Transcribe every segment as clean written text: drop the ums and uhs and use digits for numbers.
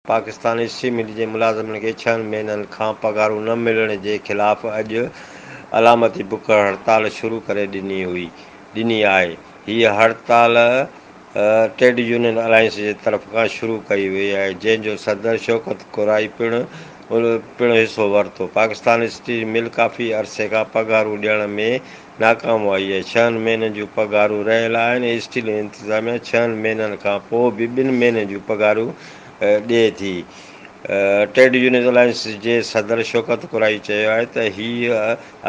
Pakistan steel mill جي ملازمن کي ڇهن مهينن کان پگهارون نه ملڻ جي خلاف اڄ علامتي بک هڙتال شروع ڪري ڏني هئي ڏني آهي. هيء هڙتال ٽريڊ يونين الائنس جي طرف کان شروع ڪئي وئي آهي، جنهن جو صدر شوڪت ڪورائي پڻ پڻ حصو ورتو. پاڪستان اسٽيل مل ڪافي عرصي کان پگهارون ڏيڻ ۾ ناڪام آئي آهي، ڇهن مهينن جون پگهارون رهيل آهن، اسٽيل انتظاميا ڇهن مهينن کان پوء به ٻن مهينن جون پگهارون ڏئي ٿي. ٽريڊ يونين الائنس جي صدر شوڪت ڪورائي چيو آهي ته هيء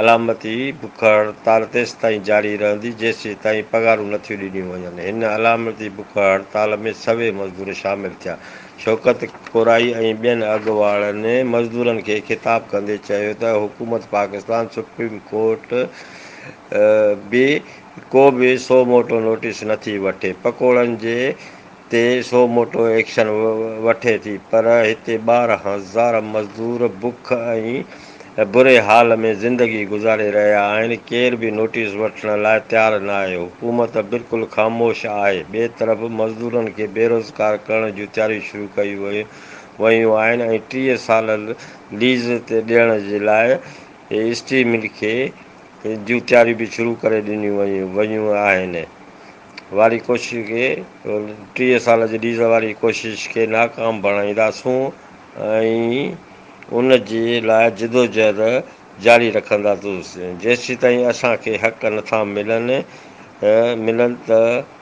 علامتي بک هڙتال تيستائين جاري رهندي جيسيتائين پگهارون نٿيون ڏنيون وڃن. هن علامتي بک هڙتال ۾ سوين مزدور شامل ٿيا. شوڪت ڪورائي ۽ ٻين اڳواڻن مزدورن کي خطاب ڪندي چيو ته حڪومت پاڪستان سپريم ڪورٽ به ڪو به سو موٽو نوٽيس نٿي وٺي، پڪوڙن جي تي سو موٽو ايڪشن وٺي ٿي پر هتي 12 هزار مزدور بک ۽ بري حال ۾ زندگي گذاري رهيا آهن، ڪير به نوٽيس وٺڻ لاء تيار ناهي، حڪومت بلڪل خاموش آهي، ٻئي طرف مزدورن کي بيروزگار ڪرڻ جون تياريون شروع ڪيون ويون آهن ۽ 30 سال ليز تي ڏيڻ جي لاء اسٽيل مل کي جون تياريون به شروع ڪري ڏنيون ويون آهن واري ڪوشش کي 30 سال جي ليز واري ڪوشش کي ناڪام بڻائينداسون ۽ ان جي لاء جدوجهد جاري رکنداسون، جيسيتائين اسان کي حق نٿا ملن ملن ته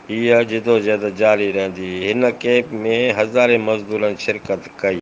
هيء جدوجهد جاري رهندي. هن ڪئمپ ۾ هزارين مزدورن شرڪت ڪئي.